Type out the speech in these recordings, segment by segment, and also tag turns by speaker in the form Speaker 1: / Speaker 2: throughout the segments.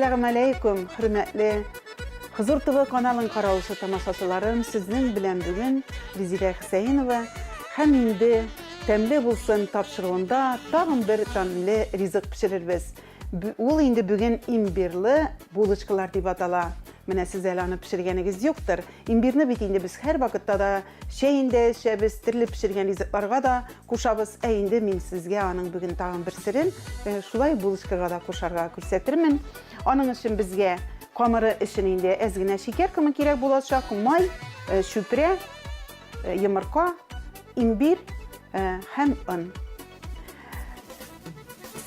Speaker 1: Әссәламу алейкум, хөрмәтле Хозур ТВ каналын караучы тамашачыларым, сезнең белән бүген Резидә Хөсәенова һәм инде тәмле булсын тапшыруында тагын бер тәмле ризык пешерербез. Ул инде бүген имбирлы булочкалар дип атала. Менә сез әле аны пешергәнегез юктыр. Имбирны бит инде без һәрвакытта да чәен дә эчәбез, төрле пешергән ризыкларга да кушабыз. Ә инде мин сезгә аның бүген тагын бер серен э, шулай булочкага да кушарга күрсәтермен. Аның өчен безгә камыры өчен инде әз генә шикәр комы кирәк булачак, май, э, чүпрә, э, йомырка, имбир һәм он.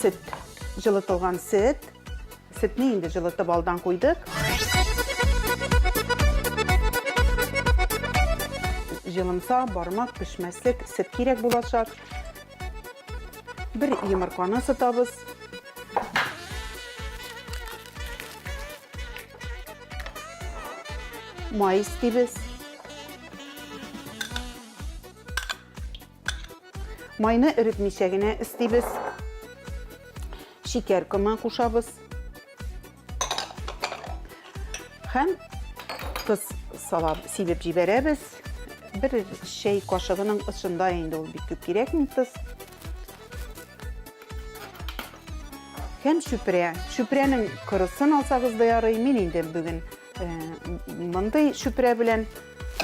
Speaker 1: Сөт, җылытылган сөт. Сөтне инде җылытып алдан куйдык. Җылымса, бармак пешмәслек сөт кирәк булачак. Бер йомырканы сытабыз. Май өстибез. Майны эретмичә генә өстибез. Шикәр комы кушабыз. Һәм тоз салап сибеп җибәрәбез. Бер чәй кашыгының очында инде ул бик күп кирәкми тоз. Һәм чүпрә. Чүпрәнең корысын алсагыз да ярый. Мин инде бүген э, мондый чүпрә белән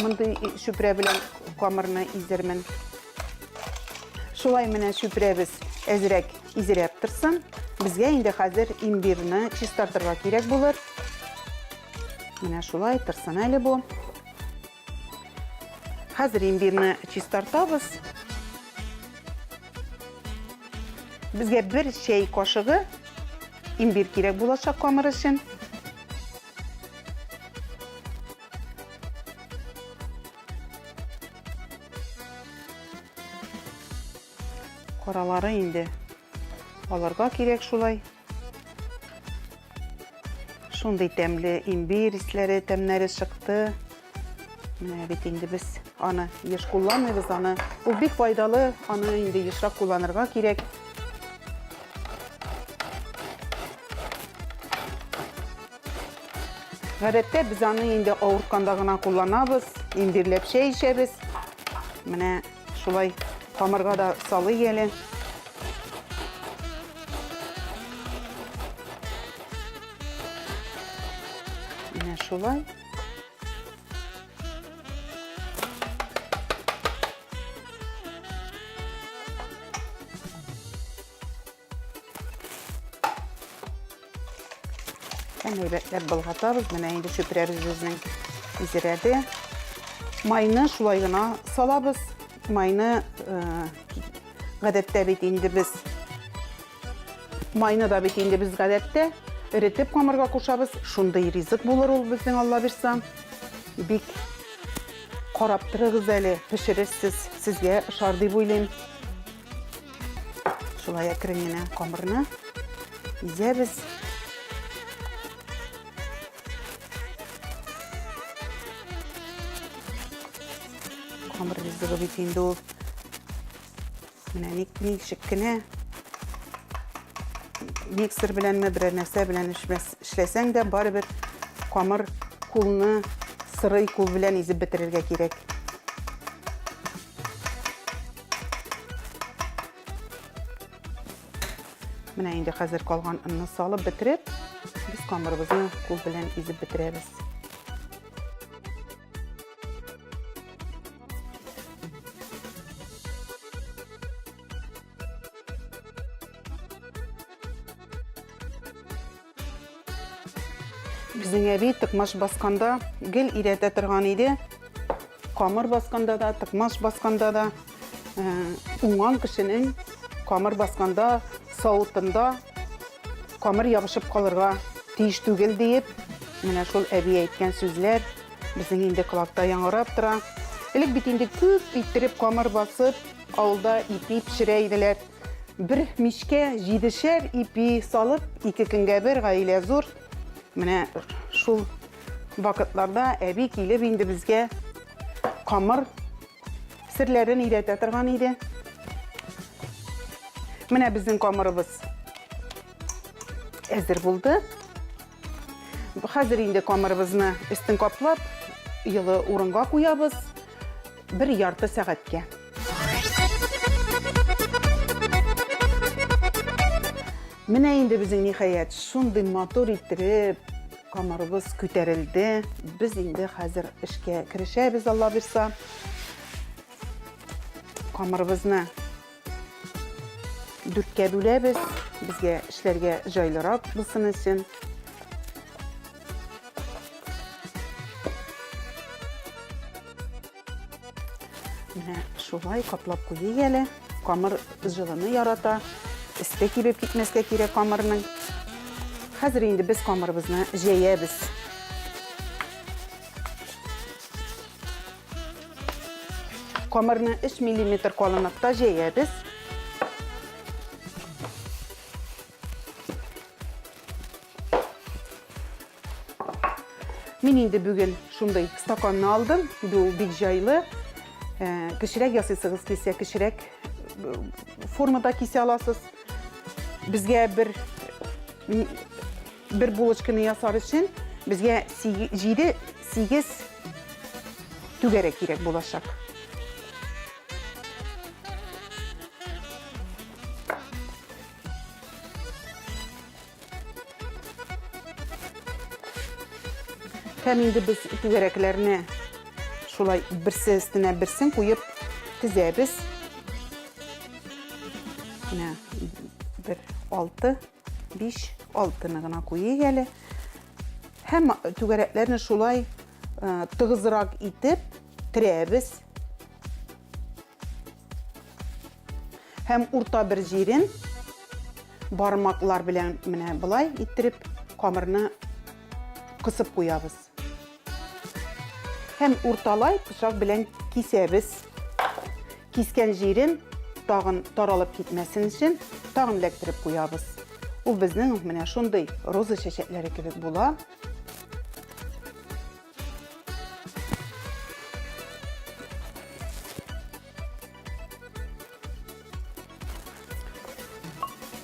Speaker 1: мондый чүпрә белән камырны изермен. Шулай менә чүпрәбез әзрәк изерәп торсын. Безгә инде хәзер имбирны чистартырга кирәк булыр. Менә шулай торсын әле бу. Хәзер имбирны чистартабыз. Безгә бер чәй кашыгы имбир кирәк булачак камыр өчен. Каралары инде аларга кирәк шулай. Шундый тәмле имбир исләре, тәмнәре чыкты. Менә бит инде без аны еш кулланмыйбыз, аны. Ул бик файдалы, аны инде ешрак кулланырга кирәк. Гадәттә без аны инде авыртканда гына кулланабыз, имбирләп чәй эчәбез. Менә шулай камырга да салыйк әле. Менә шулай. Һәм әйбәтләп болгатабыз. Менә инде чүпрәбез безнең изерәде. Майны шулай гына салабыз. Майны э, гадәттә бит инде без майны да бит инде без гадәттә эретеп камырга кушабыз. Шундый ризык булыр ул безнең, Алла бирса. Бик карап торыгыз әле, пешерерсез, сезгә ошар дип уйлыйм. Шулай әкрен генә камырны изәбез. Камыр ризыгы бит инде ул. Менә ник ничек кенә миксер беләнме берәр нәрсә белән эшләсәң дә барыбер камыр кулны сырый кул белән изеп бетерергә кирәк. Менә инде хәзер калган онны салып бетереп, без камырыбызны кул белән изеп бетерәбез. Безнең әби тыкмаш басканда гел өйрәтә торган иде. Камыр басканда да, тыкмаш басканда да, э, уңган кешенең камыр басканда савытында камыр ябышып калырга тиеш түгел диеп, менә шул әби әйткән сүзләр безнең инде колакта яңгырап тора. Элек бит инде күп иттереп камыр басып, авылда ипи пешерә иделәр. Бер мичкә җидешәр ипи салып, ике көнгә бер гаилә зур. Менә шул вакытларда әби килеп инде безгә камыр серләрен өйрәтә торган иде. Менә безнең камырыбыз әзер булды. Хәзер инде камырыбызны өстен каплап, йылы урынга куябыз бер ярты сәгатькә. Менә инде безнең ниһаять шундый матур иттереп камырыбыз күтәрелде. Без инде хәзер эшкә керешәбез, Алла бирса. Камырыбызны дүрткә бүләбез, безгә эшләргә җайлырак булсын өчен. Менә шулай каплап куйыйк әле. Камыр җылыны ярата. Өсте кибеп китмәскә кирәк камырның. Хәзер инде без камырыбызны җәябез. Камырны 3 миллиметр калынлыкта җәябез. Мин инде бүген шундый стаканны алдым. Бу бик җайлы. Э, кечерәк ясыйсыгыз килсә, кечерәк э, формада кисә аласыз. Безгә бер бер булочканы ясар өчен безгә 7-8 түгәрәк кирәк булачак. Һәм инде без түгәрәкләрне шулай берсе өстенә берсен куеп тезәбез. Менә бер алты, биш, алтыны гына куйыйк әле. Һәм түгәрәкләрне шулай э, тыгызрак итеп терәбез. Һәм урта бер җирен бармаклар белән менә болай иттереп камырны кысып куябыз. Һәм урталай пычак белән кисәбез. Кискән җирен тагын таралып китмәсен өчен тагын эләктереп куябыз. Ул безнең менә шундый роза чәчәкләре кебек була.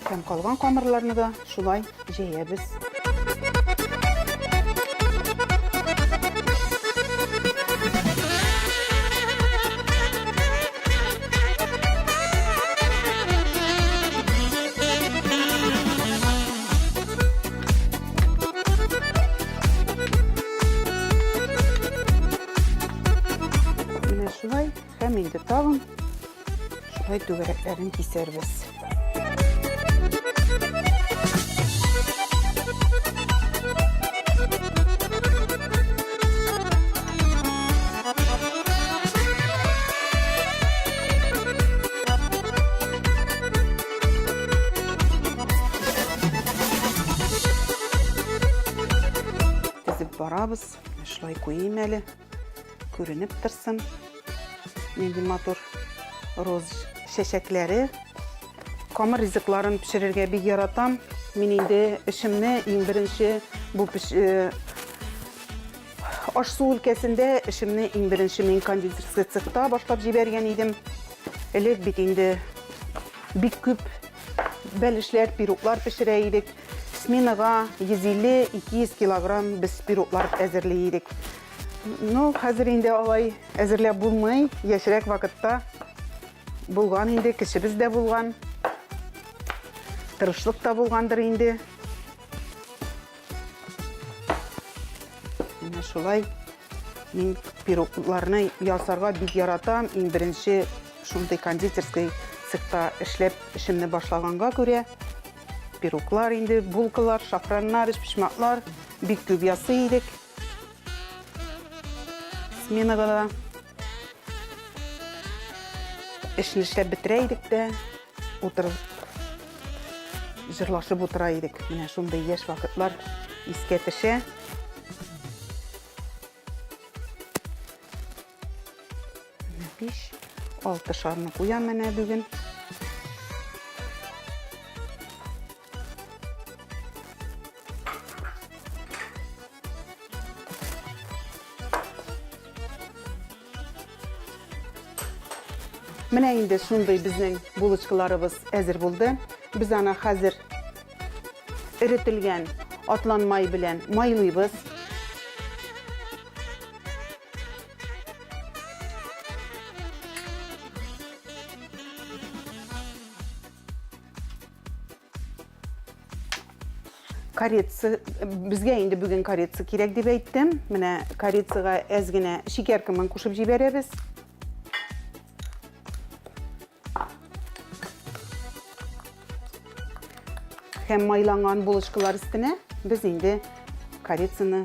Speaker 1: Һәм калган камырларны да шулай җәябез. Менә шулай һәм инде тагын шулай түгәрәкләрен кисәрбез. Тезеп барабыз. Шулай куйыйм әле. Күренеп торсын. Нинди матур роз чәчәкләре. Камыр ризыкларын пешерергә бик яратам. Мин инде эшемне иң беренче бу э, аш-су өлкәсендә эшемне иң беренче мин кондитерский цехта башлап җибәргән идем. Элек бит инде бик күп бәлешләр, пироглар пешерә идек. Сменага 150-200 килограмм без пироглар әзерли идек. Ну, хәзер инде алай әзерләп булмый. Яшьрәк вакытта булган инде, кешебез дә булган. Тырышлык та булгандыр инде. Менә шулай мин пирогларны ясарга бик яратам. Иң беренче шундый кондитерский цехта эшләп эшемне башлаганга күрә пироглар инде, булкалар, шафраннар, өчпочмаклар бик күп ясый идек. Сменага да эшне эшләп бетерә идек тә, утырып җырлашып утыра идек. Менә шундый яшь вакытлар искә төшә. Менә 5, 6 шарны куям менә бүген. Менә инде шундый безнең булочкаларыбыз әзер булды. Без аны хәзер эретелгән Атланмай белән майлыйбыз. Корица, безгә инде бүген корица кирәк дип әйттем. Менә корицага әз генә шикәр комын кушып җибәрәбез. Һәм майланган булочкалар өстенә без инде корицаны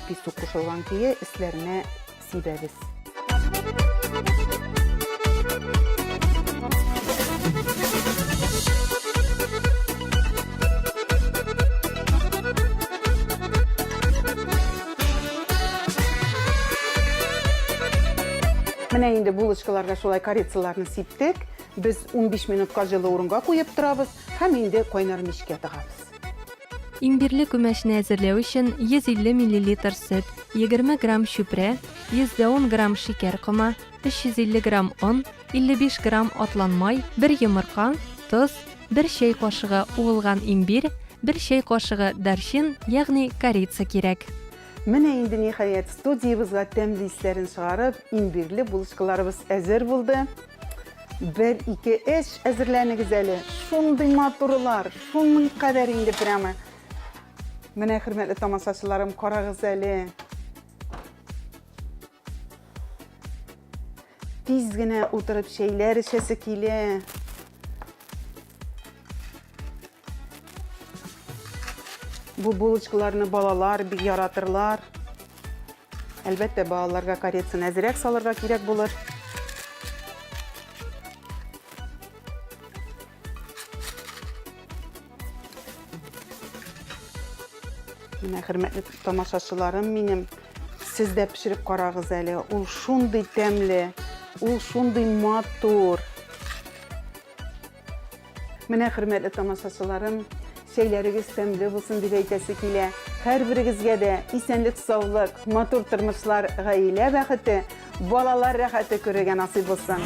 Speaker 1: Песок кушылган көе өсләренә сибәбез. Менә инде булочкаларга шулай корицаларны сиптек. Без 15 минутка җылы урынга куеп торабыз һәм инде кайнар мичкә тыгабыз.
Speaker 2: Имбирле күмәчне әзерләү өчен 150 миллилитр сөт, 20 грамм чүпрә, 110 грамм шикәр комы, 350 грамм он, 55 грамм атланмай, бер йомырка, тоз, бер чәй кашыгы уылган имбирь, бер чәй кашыгы дарчин, ягъни корица кирәк.
Speaker 1: Менә инде, ниһаять, студиябезгә тәмле исләрен чыгарып, имбирле булочкаларыбыз әзер булды. Бер, ике, өч, әзерләнегез әле. Шундый матурлар, шуның кадәр инде прямо. Менә, хөрмәтле тамашачыларым, карагыз әле. Тиз генә утырып чәйләр эчәсе килә. Бу булочкаларны балалар бик яратырлар. Әлбәттә, балаларга корицаны әзрәк салырга кирәк булыр. Менә, хөрмәтле тамашачыларым минем, сез дә пешереп карагыз әле. Ул шундый тәмле, ул шундый матур. Менә, хөрмәтле тамашачыларым, чәйләрегез тәмле булсын дип әйтәсе килә. Һәрберегезгә дә исәнлек-саулык, матур тормышлар, гаилә бәхете, балалар рәхәте күрергә насыйп булсын.